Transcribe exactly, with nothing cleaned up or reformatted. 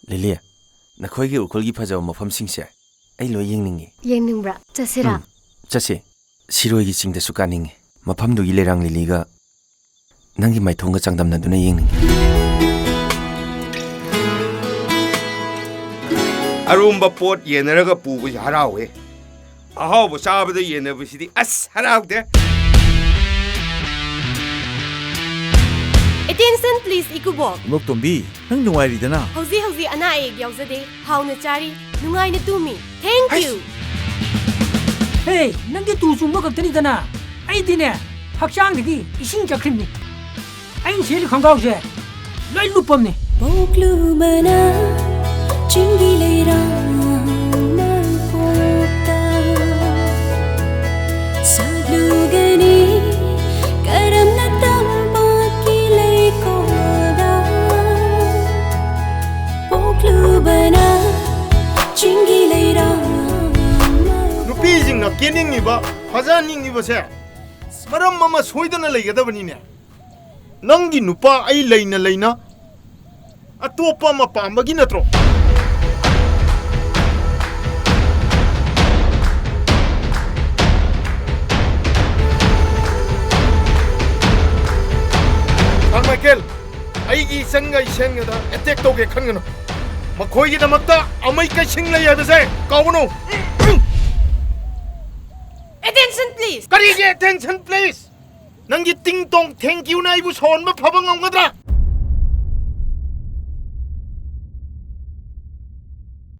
ꯂꯤꯂꯤ, ꯅꯈꯣꯏꯒꯤ ꯎꯈ꯭ꯔꯨꯜꯒꯤ ꯐꯖꯕ ꯃꯐꯝꯁꯤꯡꯁꯦ ꯑꯩ ꯂꯣꯏ ꯌꯦꯡꯅꯤꯡꯉꯤ꯫ ꯌꯦꯡꯅꯤꯡꯕ꯭ꯔꯥ? ꯆꯠꯁꯤꯔꯥ? ꯎꯝ, ꯆꯠꯁꯤ꯫ ꯁꯤꯔꯣꯏꯒꯤ ꯆꯤꯡꯗꯁꯨ ꯀꯥꯅꯤꯡꯉꯤ꯫ ꯃꯐꯝꯗꯨꯒꯤ ꯂꯩꯔꯥꯡ ꯂꯤꯂꯤꯒ ꯅꯪꯒꯤ ꯃꯥꯏꯊꯣꯡꯒ ꯆꯥꯡꯗꯝꯅꯗꯨꯅ ꯌꯦꯡꯅꯤꯡꯉꯤ꯫ ꯑꯔꯨꯝꯕ ꯄꯣꯠ ꯌꯦꯟꯅꯔꯒ ꯄꯨꯕꯁꯤ ꯍꯔꯥꯎꯋꯦ꯫ ꯑꯍꯥꯎꯕ ꯆꯥꯕꯗ ꯌꯦꯟꯅꯕꯁꯤꯗꯤ ꯑꯁ ꯍꯔꯥꯎꯗꯦ꯫ Attention please, ꯏꯀꯨꯕꯣꯛ꯫ ꯏꯃꯧꯇꯣꯝꯕꯤ, ꯅꯪ ꯅꯨꯡꯉꯥꯏꯔꯤꯗꯅ? ꯍꯧꯖꯤꯛ ꯍꯧꯖꯤꯛ ꯑꯅꯥ ꯑꯌꯦꯛ ꯌꯥꯎꯖꯗꯦ꯫ ꯍꯥꯎꯅ ꯆꯥꯔꯤ, ꯅꯨꯡꯉꯥꯏꯅ ꯇꯨꯝꯃꯤ꯫ Thank you꯫ ꯍꯦ, ꯅꯪꯗꯤ ꯇꯨ ꯆꯨꯡꯕ ꯈꯛꯇꯅꯤꯗꯅ꯫ ꯑꯩꯗꯤꯅꯦ, ꯍꯛꯆꯥꯡꯗꯒꯤ ꯏꯁꯤꯡ ꯆꯠꯈ꯭ꯔꯤꯕꯅꯤ꯫ ꯑꯩꯅ ꯁꯦꯠꯂꯤ ꯈꯣꯡꯒ꯭ꯔꯥꯎꯁꯦ ꯂꯣꯏ ꯂꯨꯞꯄꯝꯅꯤ꯫ ꯄꯣꯛꯂꯨꯕꯅ ꯆꯤꯡꯒꯤ ꯂꯩꯔꯥꯡ ꯃꯄꯣꯛꯇ ꯁꯥꯠꯂꯨꯒꯅꯤ ꯀꯔꯝꯅ ꯇꯝꯄꯥꯛꯀꯤ ꯂꯩꯀꯣꯜꯗ? ꯄꯣꯛꯂꯨꯕꯅ ꯆꯤꯡꯒꯤ ꯂꯩꯔꯥꯡ ꯃꯄꯣꯛꯇ ꯅꯨꯄꯤꯁꯤꯡꯅ ꯀꯦꯅꯤꯡꯉꯤꯕ, ꯐꯖꯍꯟꯅꯤꯡꯉꯤꯕꯁꯦ ꯃꯔꯝ ꯑꯃ ꯁꯣꯏꯗꯅ ꯂꯩꯒꯗꯕꯅꯤꯅꯦ꯫ ꯅꯪꯒꯤ ꯅꯨꯄꯥ ꯑꯩ ꯂꯩꯅ ꯂꯩꯅ ꯑꯇꯣꯞꯄ ꯑꯃ ꯄꯥꯝꯕꯒꯤ ꯅꯠꯇ꯭ꯔꯣ? ꯁꯥꯔ ꯃꯥꯏꯀꯦꯜ, ꯑꯩꯒꯤ ꯏꯆꯟꯒ ꯏꯁꯦꯟꯒꯗ ꯑꯦꯇꯦꯛ ꯇꯧꯒꯦ ꯈꯟꯒꯅꯨ꯫ ꯃꯈꯣꯏꯒꯤꯗꯃꯛꯇ ꯑꯃꯩ ꯀꯩꯁꯤꯡ ꯂꯩ ꯍꯥꯏꯕꯁꯦ ꯀꯥꯎꯒꯅꯨ꯫ Attention please꯫ ꯀꯔꯤꯒꯤ attention please? ꯅꯪꯒꯤ ꯇꯤꯡ ꯇꯣꯡ thank you ꯅ ꯑꯩꯕꯨ ꯁꯥꯎꯍꯟꯕ ꯐꯕ ꯉꯝꯒꯗ꯭ꯔꯥ?